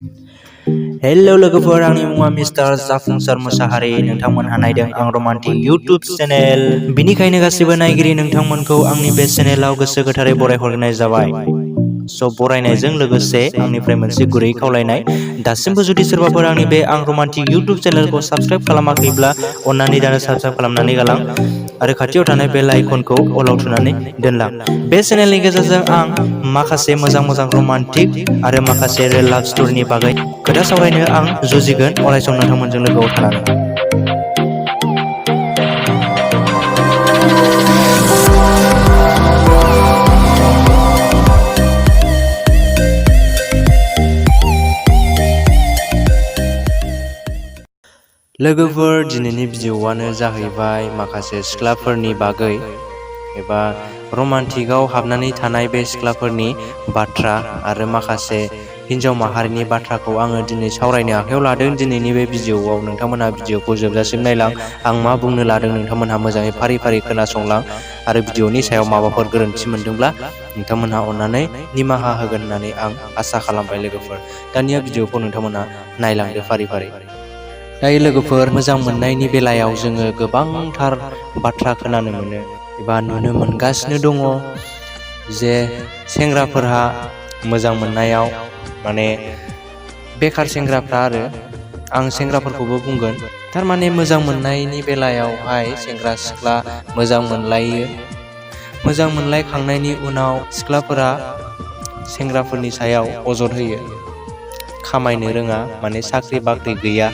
Hello लोगोफोर, आंनि मुङा मिस्टार जाफुंसार मुसाहारि। नोंथांमोनहा नायदों आं रमान्टिक इउटुब चेनेल। बिनिखायनो गासिबो नायगिरि नोंथांमोनखौ आंनि बे चेनेलाव गोसो गोथारै बरायहरनाय जाबाय। बरायनायजों लोगोसे आंनिफ्राय मोनसे गुरै खावलायनाय, दासिमबो जुदि सोरबाफोर आंनि बे आं रमान्टिक इउटुब चेनेलखौ साबस्क्राइब खालामाखैब्ला अन्नानै दानो साबस्क्राइब खालामनानै गालां आरो खाथियाव थानाय बेल आइकनखौ अलाव थुनानै दोनलां। बे चेनेलनि गेजेरजों आं माखासे मोजां रमान्टिक आरो माखासे रियेल लाभ स्ट'रिनि बागै खोथा सावरायनो आं जुजिगोन अरायसम नोंथांमोनजों लोगोआव थानानै। लोगोफोर, दिनैनि भिडिअ'आनो जाहैबाय माखासे सिख्लाफोरनि बागै एबा रमान्टिकआव हाबनानै थानाय बे सिख्लाफोरनि बाथ्रा आरो माखासे हिन्जाव माहारिनि बाथ्राखौ आङो दिनै सावरायनो आखायाव लादों। दिनैनि बे भिडिअ'आव नोंथांमोनहा भिडिअ'खौ जोबजासिम नायलां। आं मा बुंनो लादों नोंथांमोनहा मोजाङै फारि फारि खोनासंलां आरो भिडिअ'नि सायाव माबाफोर गोरोन्थि मोनदोंब्ला नोंथांमोनहा अननानै निमाहा होगोन होननानै आं आसा खालामबाय। लोगोफोर, दानिया भिडिअ'खौ नोंथांमोनहा नायलांदो फारि फारि। दायो लोगोफोर, मोजां मोननायनि बेलायाव जोङो गोबांथार बाथ्रा खोनानो मोनो एबा नुनो मोनगासिनो दङ जे सेंग्राफोरहा मोजां मोननायाव माने बेखार सेंग्राफ्रा आरो आं सेंग्राफोरखौबो बुंगोन, थारमाने मोजां मोननायनि बेलायावहाय सेंग्रा सिख्ला मोजां मोनलायो। मोजां मोनलायखांनायनि उनाव सिख्लाफोरा सेंग्राफोरनि सायाव अजद होयो, खामायनो रोङा, माने साख्रि बाख्रि गैया।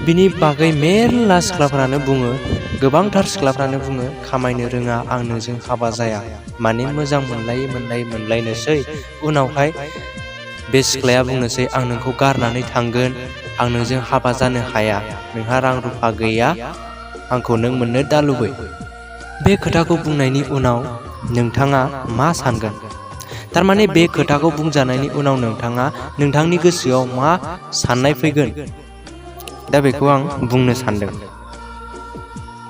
बिनि बागै मेरला सिख्लाफ्रानो बुङो, गोबांथार सिख्लाफ्रानो बुङो खामायनो रोङा, आं नोंजों हाबा जाया। माने मोजां मोनलायनोसै, उनावहाय बे सिख्लाया बुंनोसै आं नोंखौ गारनानै थांगोन, आं नोंजों हाबा जानो हाया, नोंहा रां रुफा गैया, आंखौ नों मोननो दा लुबै। बे खोथाखौ बुंनायनि उनाव नोंथाङा मा सानगोन? थारमाने बे खोथाखौ बुंजानायनि उनाव नोंथाङा नोंथांनि गोसोआव मा साननाय फैगोन? दा बेखौ आं बुंनो सानदों।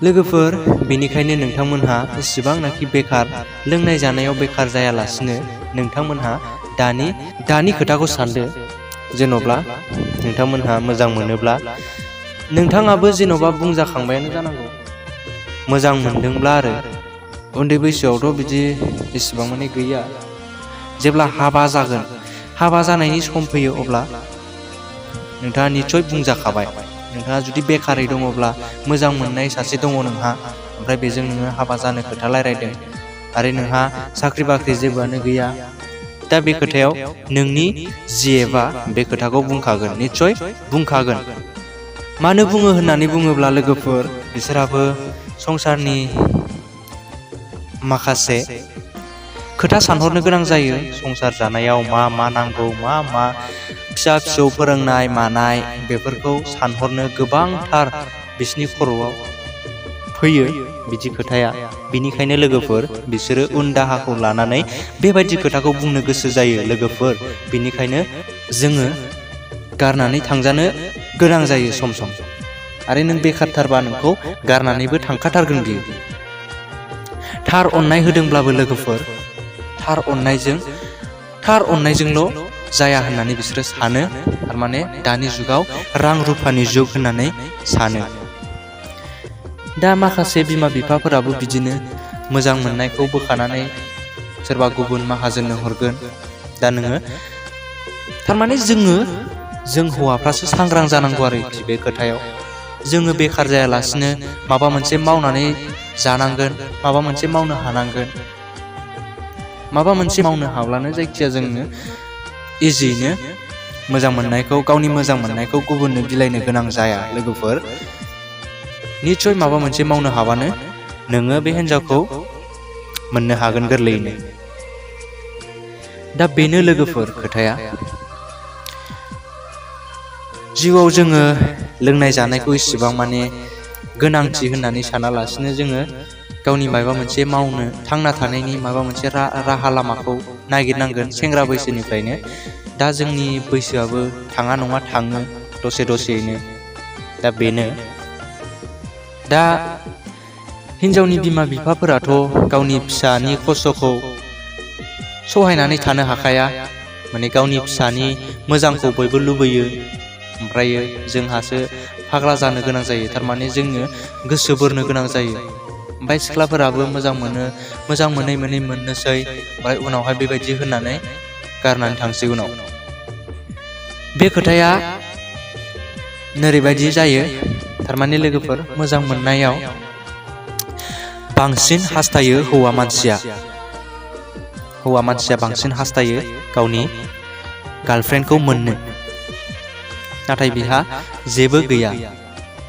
लोगोफोर, बेनिखायनो नोंथांमोनहा एसेबांनाखि बेखार लोंनाय जानायाव बेखार जायालासिनो नोंथांमोनहा दानि खोथाखौ सानदो। जेन'ब्ला नोंथांमोनहा मोजां मोनोब्ला, नोंथाङाबो जेन'बा बुंजाखांबायानो जानांगौ मोजां मोनदोंब्ला, आरो उन्दै बैसोआवथ' बिदि एसेबां माने गैया। जेब्ला हाबा जागोन, हाबा जानायनि सम फैयो, अब्ला नोंथाङा निस्सय बुंजाखाबाय। नोंथाङा जुदि बेखारै दङब्ला, मोजां मोननाय सासे दङ नोंहा, ओमफ्राय बेजों नोङो हाबा जानो खोथा रायलायदों आरो नोंहा साख्रि बाख्रि जेबोआनो गैया। दा बे खोथायाव नोंनि जिएबा बे खोथाखौ बुंखागोन, निस्सय बुंखागोन। मानो बुङो होननानै बुङोब्ला लोगोफोर, बिसोरहाबो संसारनि माखासे खोथा सानहरनो गोनां जायो। संसार जानायाव मा नांगौ, मा फिसा फिसौ फोरोंनाय मानाय, बेफोरखौ सानहरनो गोबांथार बिसिनि खर'आव फैयो बिदि खोथाया। बिनिखायनो लोगोफोर, बिसोरो उन दाहाखौ लानानै बेबायदि खोथाखौ बुंनो गोसो जायो। लोगोफोर, बिनिखायनो जोङो गारनानै थांजानो गोनां जायो सम सम। आरो नों बेखारथारबा नोंखौ गारनानैबो थांखाथारगोन बियो। थार अननाय होदोंब्लाबो लोगोफोर, थार अननायजोंल' जाया होननानै बिसोरो सानो। थारमाने दानि जुगाव रां रुफानि जुग होननानै सानो। दा माखासे बिमा बिफाफोराबो बिदिनो मोजां मोननायखौ बोखानानै सोरबा गुबुन माहाजोननो हरगोन। दा नोङो थारमाने जों हौवाफ्रासो सांग्रां जानांगौ आरोखि बे खोथायाव। जोङो बेखार जायालासिनो माबा मोनसे मावनानै जानांगोन, माबा मोनसे मावनो हानांगोन। माबा मोनसे मावनो हाब्लानो जायखिया जोंनो इजियैनो गावनि मोजां मोननायखौ गुबुननो बिलाइनो गोनां जाया। लोगोफोर, निस्सय माबा मोनसे मावनो हाबानो नोङो बे हिन्जावखौ मोननो हागोन गोरलैयैनो। दा बेनो लोगोफोर खोथाया। जिउआव जोङो लोंनाय जानायखौ इसेबां माने गोनांथि होननानै सानालासिनो जोङो गावनि माबा मोनसे मावनो, थांना थानायनि माबा मोनसे राहा लामाखौ नागिरनांगोन सेंग्रा बैसोनिफ्रायनो। दा जोंनि बैसोआबो थाङा नङा थाङो दसेयैनो। दा बेनो। दा हिन्जावनि बिमा बिफाफोराथ' गावनि फिसानि खस्थ'खौ सहायनानै थानो हाखाया। माने गावनि फिसानि मोजांखौ बयबो लुबैयो, ओमफ्रायो जोंहासो फाग्ला जानो गोनां जायो, थारमाने जोङो गोसो बोरनो गोनां जायो। ओमफ्राय सिख्लाफोराबो मोजां मोनो, मोजां मोनै मोनै मोननोसै, ओमफ्राय उनावहाय बेबायदि होननानै गारनानै थांसै उनाव। बे खोथाया नोरैबायदि जायो, थारमाने लोगोफोर मोजां मोननायाव बांसिन हास्थायो हौवा मानसिया बांसिन हास्थायो गावनि गार्लफ्रेन्डखौ मोननो, नाथाय बिहा जेबो गैया।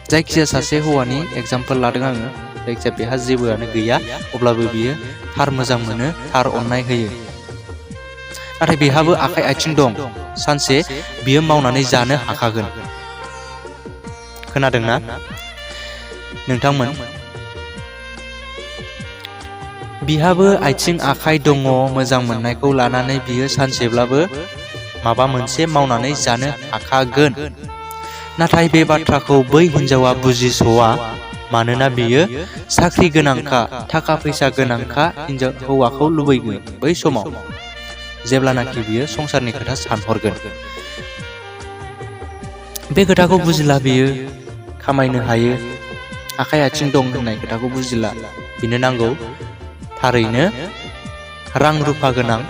जायखिजाया सासे हौवानि एग्जाम्पल लादों आङो, जायखिजाया बेहा जेबोआनो गैया, अब्लाबो बियो थार मोजां मोनो, थार अननाय होयो। नाथाय बेहाबो आखाइ आथिं दं, सानसे बियो मावनानै जानो हाखागोन। खोनादोंना नोंथांमोन? बिहाबो आथिं आखाइ दङ, मोजां मोननायखौ लानानै बियो सानसेब्लाबो माबा मोनसे मावनानै जानो हाखागोन। नाथाय बे बाथ्राखौ बै हिनजावा बुजिस'वा, मानोना बियो साख्रि गोनांखा, थाखा फैसा गोनांखा हौवाखौ लुबैगोन बै समाव, जेब्लानाखि बियो संसारनि खोथा सानहरगोन। बे खोथाखौ बुजिला बियो, खामायनो हायो, आखाइ आथिं दं होननाय खोथाखौ बुजिला। बिनो नांगौ थारैनो रां रुफा गोनां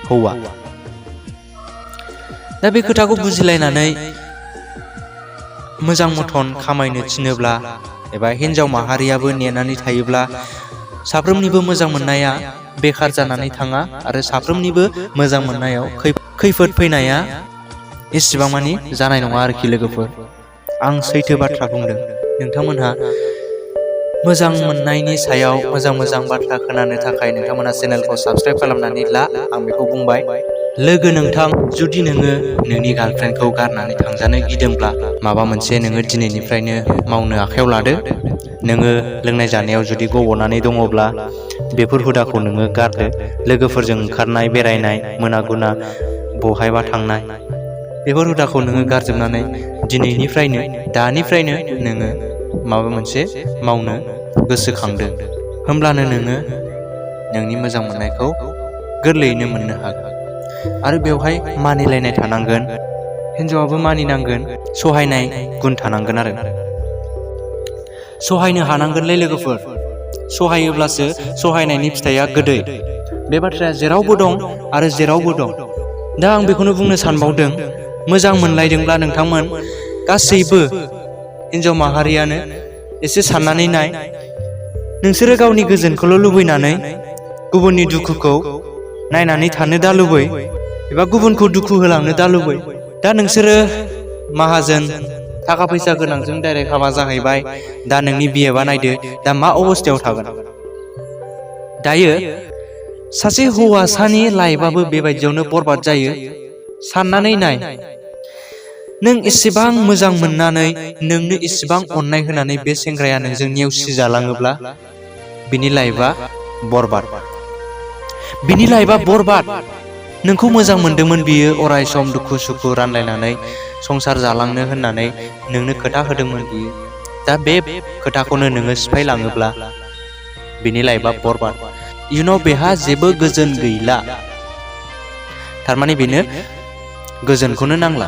हौवा। दा बे खोथाखौ बुजिलायनानै मोजां मथन खामायनो थिनोब्ला, एबा हिनजाव माहारियाबो नेनानै थायोब्ला, साफ्रोमनिबो मोजां मोननाया बेखार जानानै थाङा, आरो साफ्रोमनिबो मोजां मोननायाव खैफोद फैनाया एसेबां मानि जानाय नङा आरोखि लोगोफोर। आं सैथो बाथ्रा बुंदों। नोंथांमोनहा मोजां मोननायनि सायाव मोजां बाथ्रा खोनानो थाखाय नोंथांमोना चेनेलखौ साबस्क्राइब खालामनानै ला, आं बेखौ बुंबाय। लोगो नोंथां, जुदि नोङो नोंनि गार्लफ्रेन्डखौ गारनानै थांजानो गिदोंब्ला, माबा मोनसे नोङो दिनैनिफ्रायनो मावनो आखायाव लादो। नोङो लोंनाय जानायाव जुदि गब'नानै दङब्ला, बेफोर हुदाखौ नोङो गारदो। लोगोफोरजों ओंखारनाय, बेरायनाय, मोना गुना बहायबा थांनाय, बेफोर हुदाखौ नोङो गारजोबनानै दिनैनिफ्रायनो, दानिफ्रायनो नोङो माबा मोनसे मावनो गोसोखांदो। होमब्लानो नोङो नोंनि मोजां मोननायखौ गोरलैयैनो मोननो हागोन। आरो बेवहाय मानिलायनाय थानांगोन, हिनजावाबो मानिनांगोन, सहायनाय गुन थानांगोन आरो सहायनो हानांगोनलै लोगोफोर। सहायोब्लासो सहायनायनि फिथाइया गोदै। बे बाथ्राया जेरावबो दं आरो जेरावबो दं। दा आं बेखौनो बुंनो सानबावदों, मोजां मोनलायदोंब्ला नोंथांमोन गासैबो हिनजाव माहारियानो एसे साननानै नाय, नोंसोरो गावनि गोजोनखौल' लुबैनानै गुबुननि दुखुखौ नायनानै थानो दा लुबै, एबा गुबुनखौ दुखु होलांनो दा लुबै। दा नोंसोरो माहाजोन, थाखा फैसा गोनांजों डाइरेक्ट हाबा जाहैबाय, दा नोंनि बिएबा नायदो दा मा अबस्थायाव थागोन। दायो सासे हौवासानि लाइफआबो बेबायदियावनो बरबाद जायो। साननानै नाय, नों इसेबां मोजां मोननानै, नोंनो इसेबां अननाय होनानै बे सेंग्राया नोंजों नेवसि जालाङोब्ला, बिनि लाइफआ बरबाद। बिनि लाइफआ बरबाद। नोंखौ मोजां मोनदोंमोन बियो, अराय सम दुखु सुखु रानलायनानै संसार जालांनो होननानै नोंनो खोथा होदोंमोन बियो। दा बे खोथाखौनो नोङो सिफायलाङोब्ला, बिनि लाइफआ बरबाद। इयुनाव बेहा जेबो गोजोन गैला, थारमाने बेनो गोजोनखौनो नांला।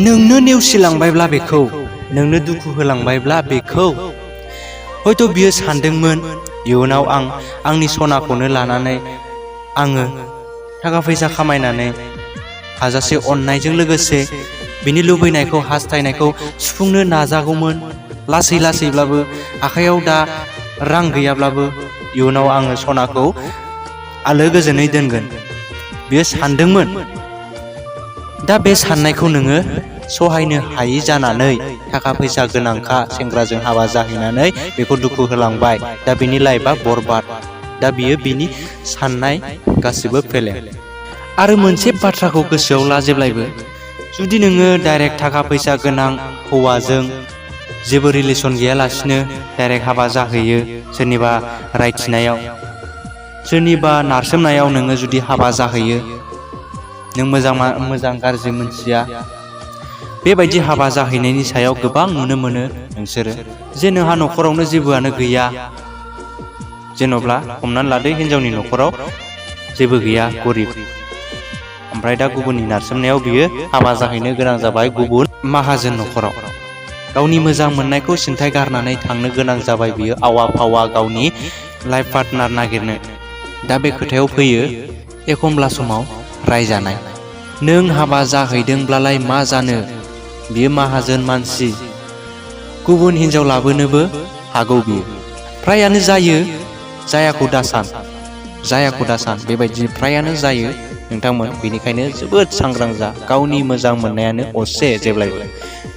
नोंनो नेवसिलांबायब्ला बेखौ, नोंनो दुखु होलांबायब्ला बेखौ, हयथ' बियो सानदोंमोन इयुनाव आंनि सनाखौनो लानानै आङो थाखा फैसा खामायनानै हाजासे अननायजों लोगोसे बिनि लुबैनायखौ, हास्थायनायखौ सुफुंनो नाजागौमोन। लासै लासैब्लाबो, आखाइयाव दा रां गैयाब्लाबो, इयुनाव आङो सनाखौ आलो गोजोनै दोनगोन, बियो सानदोंमोन। दा बे साननायखौ नोङो सहायनो हायि जानानै, थाखा फैसा गोनांखा सेंग्राजों हाबा जाहैनानै बेखौ दुखु होलांबाय। दा बिनि लाइफआ बरबाद। दा बियो बिनि साननाय गासिबो फेलें। आरो मोनसे बाथ्राखौ गोसोआव ला जेब्लायबो, जुदि नोङो डाइरेक्ट थाखा फैसा गोनां हौवाजों जेबो रिलेसन गैयालासिनो डाइरेक्ट हाबा जाहैयो, सोरनिबा रायथिनायाव, सोरनिबा नारसोमनायाव नोङो जुदि हाबा जाहैयो, नों मोजां गाज्रि मोनथिया, बेबायदि हाबा जाहैनायनि सायाव गोबां नुनो मोनो नोंसोरो, जे नोंहा न'खरावनो जेबोआनो गैया। जेन'ब्ला हमनानै लादो हिनजावनि न'खराव जेबो गैया, गरिब। ओमफ्राय दा गुबुननि नारसोमनायाव बियो हाबा जाहैनो गोनां जाबाय गुबुन माहाजोन न'खराव। गावनि मोजां मोननायखौ सिन्थाय गारनानै थांनो गोनां जाबाय बियो आवा फावा गावनि लाइफ पार्टनार नागिरनो। दा बे खोथायाव फैयो एखमब्ला समाव रायजानाय। नों हाबा जाहैदोंब्लालाय मा जानो, बियो माहाजोन मानसि, गुबुन हिनजाव लाबोनोबो हागौ बियो। फ्रायानो जायो, जायाखौ दासान बेबायदि फ्रायानो जायो नोंथांमोन। बेनिखायनो जोबोद सांग्रां जा। गावनि मोजां मोननायानो असे जेब्लायबो।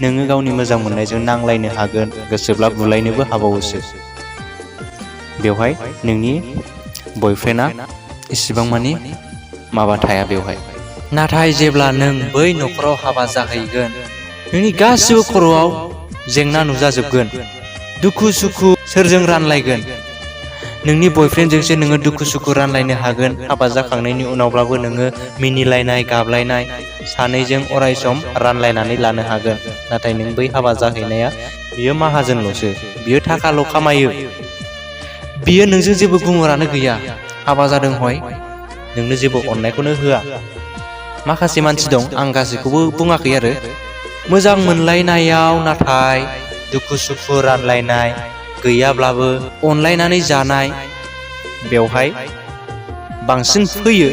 नोङो गावनि मोजां मोननायजों नांलायनो हागोन, गोसोब्ला बुलायनोबो हाबावोसो। बेवहाय नोंनि बयफ्रेन्डआ इसिबां मानि माबा थाया बेवहाय। नाथाय जेब्ला नों बै न'खराव हाबा जाहैगोन, नोंनि गासिबो खर'आव जेंना नुजाजोबगोन। दुखु सुखु सोरजों रानलायगोन? नोंनि बयफ्रेन्डजोंसो नोङो दुखु सुखु रानलायनो हागोन। हाबा जाखांनायनि उनावब्लाबो नोङो मिनिलायनाय गाबलायनाय सानैजों अराय सम रानलायनानै लानो हागोन। नाथाय नों बै हाबा जाहैनाया बियो माहाजोनल'सो, बियो थाखाल' खामायो, बियो नोंजों जेबो गुमुरानो गैया। हाबा जादों हय, नोंनो जेबो अननायखौनो होआ। माखासे मानसि दं, आं गासैखौबो बुङाखै आरो, मोजां मोनलायनायाव नाथाय दुखु सुखु रानलायनाय गैयाब्लाबो अनलायनानै जानाय बेवहाय बांसिन फैयो।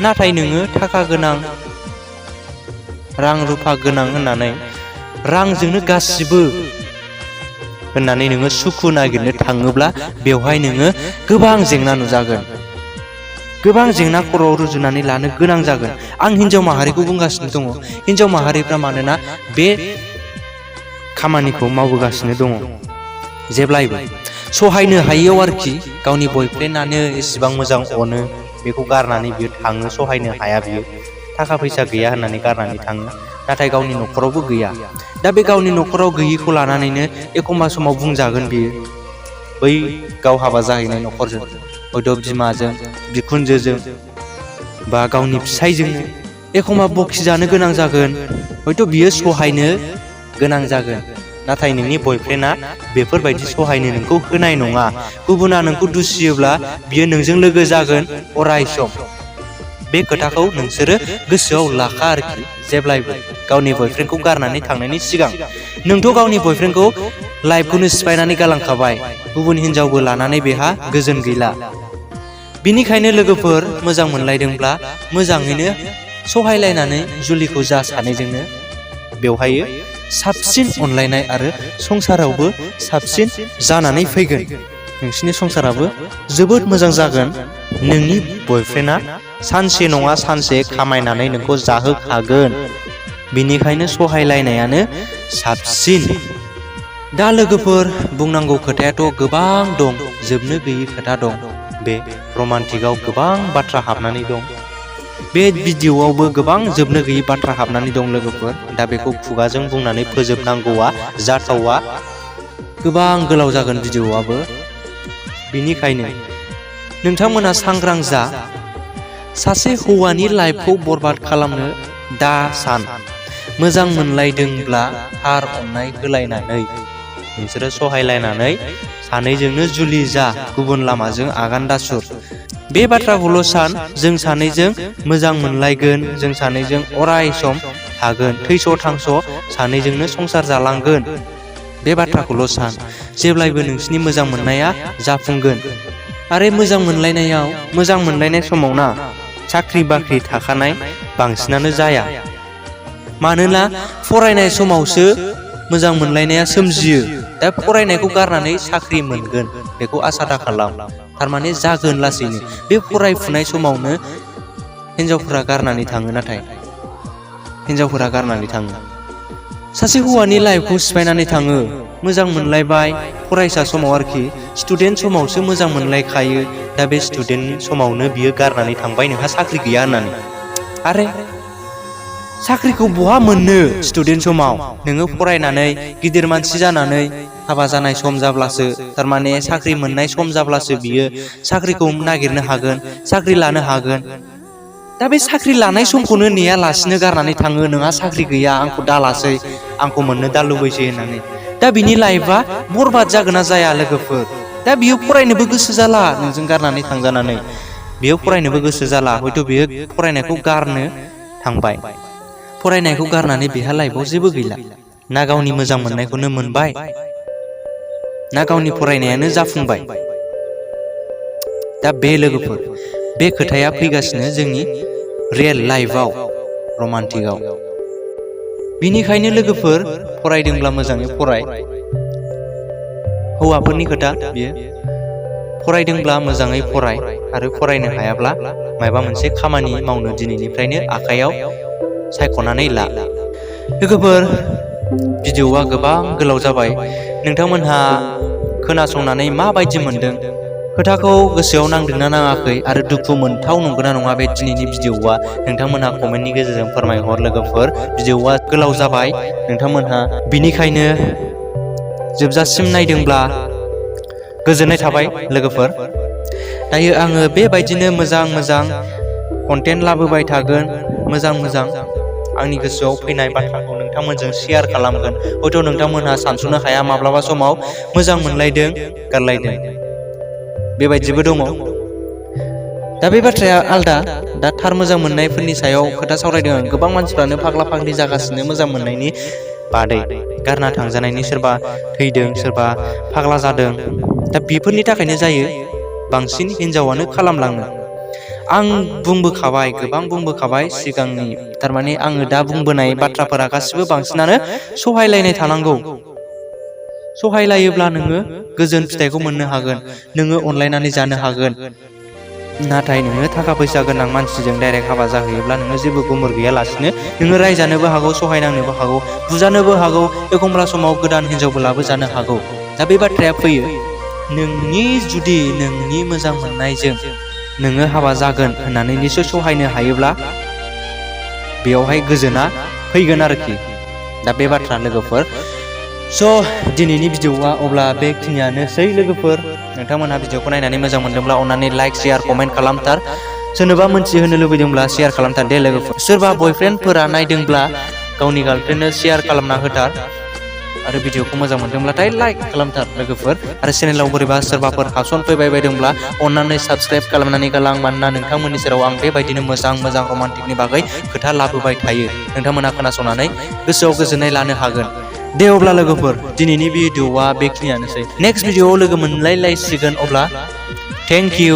नाथाय नोङो थाखा गोनां, रां रुफा गोनां होननानै, रांजोंनो गासिबो होननानै नोङो सुखु नागिरनो थाङोब्ला बेवहाय नोङो गोबां जेंना नुजागोन, गोबां जेंना खर'आव रुजुनानै लानो गोनां जागोन। आं हिनजाव माहारिखौ बुंगासिनो दङ। हिनजाव माहारिफ्रा मानोना बे खामानिखौ मावबोगासिनो दङ जेब्लायबो। सहायनो हायैयाव आरोखि, गावनि बयफ्रेन्डआनो एसेबां मोजां अनो, बेखौ गारनानै बियो थाङो। सहायनो हाया बियो, थाखा फैसा गैया होननानै गारनानै थाङो। नाथाय गावनि न'खरावबो गैया। दा बे गावनि न'खराव गैयिखौ लानानैनो एखमबा समाव बुंजागोन बियो बै गाव हाबा जाहैनाय न'खरजों, हयथ' बिमाजों, बिखुनजोजों बा गावनि फिसायजोंनो एखमबा बखिजानो गोनां जागोन। हयथ' बियो सहायनो गोनां जागोन। नाथाय नोंनि बयफ्रेन्डआ बेफोरबायदि सहायनो नोंखौ होनाय नङा। गुबुना नोंखौ दुसियोब्ला बियो नोंजों लोगो जागोन अराय सम। बे खोथाखौ नोंसोरो गोसोआव लाखा आरोखि जेब्लायबो, गावनि बयफ्रेन्डखौ गारनानै थांनायनि सिगां। नोंथ' गावनि बयफ्रेन्डखौ लाइफखौनो सिफायनानै गालांखाबाय, गुबुन हिनजावबो लानानै बेहा गोजोन गैला। बिनिखायनो लोगोफोर, मोजां मोनलायदोंब्ला मोजाङैनो सहायलायनानै जुलिखौ जा सानैजोंनो। बेवहाय साबसिन अनलायनाय आरो संसारावबो साबसिन जानानै फैगोन। नोंसिनि संसाराबो जोबोद मोजां जागोन। नोंनि बयफ्रेन्डआ सानसे नङा सानसे खामायनानै नोंखौ जाहोखागोन। बिनिखायनो सहायलायनायानो साबसिन। दा लोगोफोर, बुंनांगौ खोथायाथ' गोबां दं, जोबनो गैयि खोथा दं। बे रमान्टिकआव गोबां बाथ्रा हाबनानै दं। बे भिडिअ'आवबो गोबां जोबनो गैयि बाथ्रा हाबनानै दं लोगोफोर। दा बेखौ खुगाजों बुंनानै फोजोबनांगौआ जाथावा, गोबां गोलाव जागोन भिडिअ'आबो। बिनिखायनो नोंथांमोना सांग्रां जा। सासे हौवानि लाइफखौ बरबाद खालामनो दा सान। मोजां मोनलायदोंब्ला थार अननाय होलायनानै नोंसोरो सहायलायनानै सानैजोंनो जुलि जा, गुबुन लामाजों आगान दासुर। बे बाथ्राखौल' सान, जों सानैजों मोजां मोनलायगोन, जों सानैजों अराय सम थागोन, थैस' थांस' सानैजोंनो संसार जालांगोन। बे बाथ्राखौल' सान। जेब्लायबो नोंसिनि मोजां मोननाया जाफुंगोन। आरो मोजां मोनलायनाय समाव ना, साख्रि बाख्रि थाखानाय बांसिनानो जाया। मानोना फरायनाय समावसो मोजां मोनलायनाया सोमजियो। दा फरायनायखौ गारनानै साख्रि मोनगोन बेखौ आसा दा खालाम। थारमाने जागोन लासैनो। बे फरायफुनाय समावनो हिनजावफोरा गारनानै थाङो। नाथाय हिनजावफोरा गारनानै थाङो, सासे हौवानि लाइफखौ सिफायनानै थाङो। मोजां मोनलायबाय फरायसा समाव आरोखि, स्टुडेन्ट समावसो मोजां मोनलायखायो। दा बे स्टुडेन्ट समावनो बियो गारनानै थांबाय नोंहा साख्रि गैया होननानै। आरे साख्रिखौ बहा मोननो स्टुडेन्ट समाव? नोङो फरायनानै गिदिर मानसि जानानै हाबा जानाय सम जाब्लासो, थारमाने साख्रि मोननाय सम जाब्लासो बियो साख्रिखौ नागिरनो हागोन, साख्रि लानो हागोन। दा बे साख्रि लानाय समखौनो नेयालासिनो गारनानै थाङो। नोंहा साख्रि गैया, आंखौ दालासै, आंखौ मोननो दा लुबैसै होननानै। दा बिनि लाइफआ बरबाद जागोन ना जाया लोगोफोर? दा बियो फरायनोबो गोसो जाला नोंजों गारनानै थांजानानै। बियो फरायनोबो गोसो जाला, हयथ' बियो फरायनायखौ गारनो थांबाय। फरायनायखौ गारनानै बेहा लाइफआव जेबो गैला। ना गावनि मोजां मोननायखौनो मोनबाय, ना गावनि फरायनायानो जाफुंबाय। दा बे लोगोफोर, बे खोथाया फैगासिनो जोंनि रियेल लाइफआव, रमान्टिकआव। बिनिखायनो लोगोफोर, फरायदोंब्ला मोजाङै फराय। हौवाफोरनि खोथा बियो। फरायदोंब्ला मोजाङै फराय, आरो फरायनो हायाब्ला माबा मोनसे खामानि मावनो दिनैनिफ्रायनो आखाइयाव सायख'नानै ला। लोगोफोर, भिडिअ'आ गोबां गोलाव जाबाय। नोंथांमोनहा खोनासंनानै माबायदि मोनदों? खोथाखौ गोसोआव नांदोंना नाङाखै, आरो दुखु मोनथाव नंगौना नङा बे दिनैनि भिडिअ'आ? नोंथांमोनहा कमेन्टनि गेजेरजों फोरमायहर लोगोफोर। भिडिअ'आ गोलाव जाबाय नोंथांमोनहा, बिनिखायनो जोबजासिम नायदोंब्ला गोजोननाय थाबाय लोगोफोर। दायो आङो बेबायदिनो मोजां मोजां कन्टेन्ट लाबोबाय थागोन। मोजां मोजां आंनि गोसोआव फैनाय बाथ्राखौ नोंथांमोनजों शेयार खालामगोन। हयथ' नोंथांमोनहा सानस'नो हाया, माब्लाबा समाव मोजां मोनलायदों, गारलायदों, बेबायदिबो दङ। दा बे बाथ्राया आलदा। दा थार मोजां मोननायफोरनि सायाव खोथा सावरायदों आं। गोबां मानसिफ्रानो फाग्ला फाग्लि जागासिनो मोजां मोननायनि बादै, गारना थांजानायनि। सोरबा थैदों, सोरबा फाग्ला जादों। दा बेफोरनि थाखायनो जायो, बांसिन हिनजावानो खालामलाङो। आं बुंबोखाबाय, गोबां बुंबोखाबाय सिगांनि, थारमाने आङो दा बुंबोनाय बाथ्राफोरा गासिबो बांसिनानो सहायलायनाय थानांगौ। सहायलायोब्ला नोङो गोजोन फिथाइखौ मोननो हागोन, नोङो अनलायनानै जानो हागोन। नाथाय नोङो थाखा फैसा गोनां मानसिजों डाइरेक्ट हाबा जाहैयोब्ला नोङो जेबो गुमुर गैयालासिनो नोङो रायजानोबो हागौ, सहायनांनोबो हागौ, बुजानोबो हागौ, एखमब्ला समाव गोदान हिनजावबो लाबोजानो हागौ। दा बे बाथ्राया फैयो, जुदि नोंनि मोजां मोननायजों नोङो हाबा जागोन होननानै निसय सहायनो हायोब्ला बेयावहाय गोजोना फैगोन आरोखि। दा बे बाथ्रा लोगोफोर। स' दिनैनि भिडिअ'आ अब्ला बेखिनियानोसै लोगोफोर। नोंथांमोनहा भिडिअ'खौ नायनानै मोजां मोनदोंब्ला अननानै लाइक, शेयार, कमेन्ट खालामथार। सोरनोबा मोनथिहोनो लुबैदोंब्ला शेयार खालामथार दे लोगोफोर। सोरबा बयफ्रेन्डफोरा नायदोंब्ला गावनि गार्लफ्रेन्डनो शेयार खालामना होथार। आरो भिडिअ'खौ मोजां मोनदोंब्लाथाय लाइक खालामथार लोगोफोर। आरो चेनेलाव बोरैबा सोरबाफोर हाबसनफैबाय बायदोंब्ला अननानै साबस्क्राइब खालामनानै गालां। मानोना नोंथांमोननि सेराव आं बेबायदिनो मोजां मोजां रमान्टिकनि बागै खोथा लाबोबाय थायो। नोंथांमोनहा खोनासंनानै गोसोआव गोजोननाय लानो हागोन। दे अब्ला लोगोफोर, दिनैनि भिडिअ'आ बेखिनियानोसै। नेक्स्ट भिडिअ'आव लोगो मोनलायलायसिगोन। अब्ला थेंक इउ।